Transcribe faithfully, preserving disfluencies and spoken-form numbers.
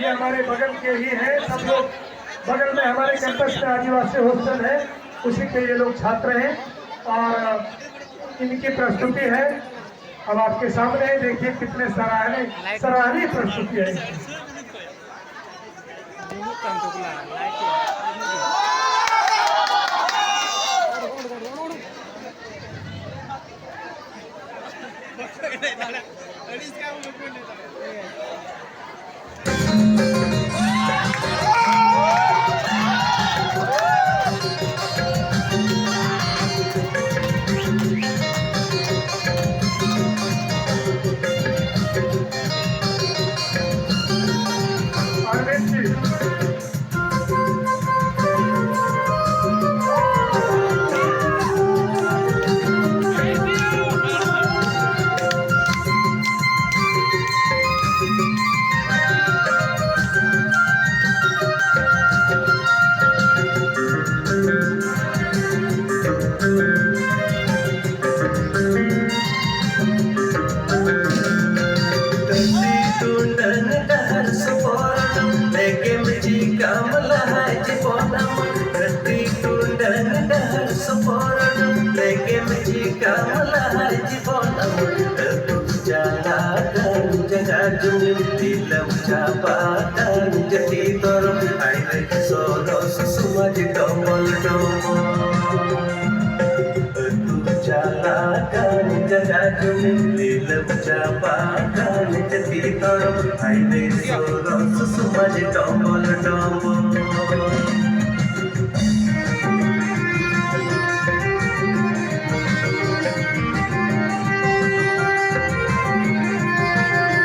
हमारे बगल के ही हैं सब लोग। बगल में हमारे कैंपस में आदिवासी हॉस्टल है, उसी के ये लोग छात्र हैं और इनकी प्रस्तुति है। अब आपके सामने है, देखिए कितने सराहनीय, सराहनीय प्रस्तुति है। ᱠᱟᱹᱴᱤᱡ ᱴᱩᱰᱟᱹᱝ ᱰᱟᱦᱟᱨ ᱥᱚᱯᱚᱨ ᱞᱮᱜᱮᱢ ᱪᱤᱠᱟᱢ ᱞᱟᱦᱟ ᱡᱤᱵᱚᱱᱟᱢ᱾ ᱠᱟᱹᱴᱤᱡ ᱴᱩᱰᱟᱹᱝ ᱰᱟᱦᱟᱨ ᱥᱚᱯᱚᱨ ᱞᱮᱜᱮᱢ ᱪᱤᱠᱟᱢ ᱞᱟᱦᱟ ᱡᱤᱵᱚᱱᱟᱢ᱾ ᱟᱹᱛᱩ ᱪᱟᱞᱟᱜ ᱠᱟᱱ ᱡᱟᱸᱜᱟ ᱡᱩᱢᱤ ᱛᱤᱞᱟᱹᱢ ᱪᱟᱵᱟᱜ ᱠᱟᱱ ᱡᱟᱹᱛᱤ ᱫᱷᱚᱨᱚᱢ ᱟᱭᱨᱮ ᱥᱚᱨᱚᱥ ᱥᱚᱢᱟᱡᱽ ᱰᱚᱵᱚᱞ ᱰᱚᱵᱚᱞ᱾ ᱟᱹᱛᱩ ᱪᱟᱞᱟᱜ ᱠᱟᱱ ᱡᱟᱭᱜᱟ ᱡᱩᱢᱤ ᱞᱤᱞᱟᱹᱢ ᱪᱟᱵᱟᱜ ᱠᱟᱱ ᱡᱟᱹᱛᱤ ᱫᱷᱚᱨᱚᱢ ᱟᱭᱨᱮ ᱥᱚᱨᱚᱥ ᱥᱚᱢᱟᱡᱽ ᱰᱚᱵᱚᱞ ᱰᱚᱵᱚᱞ᱾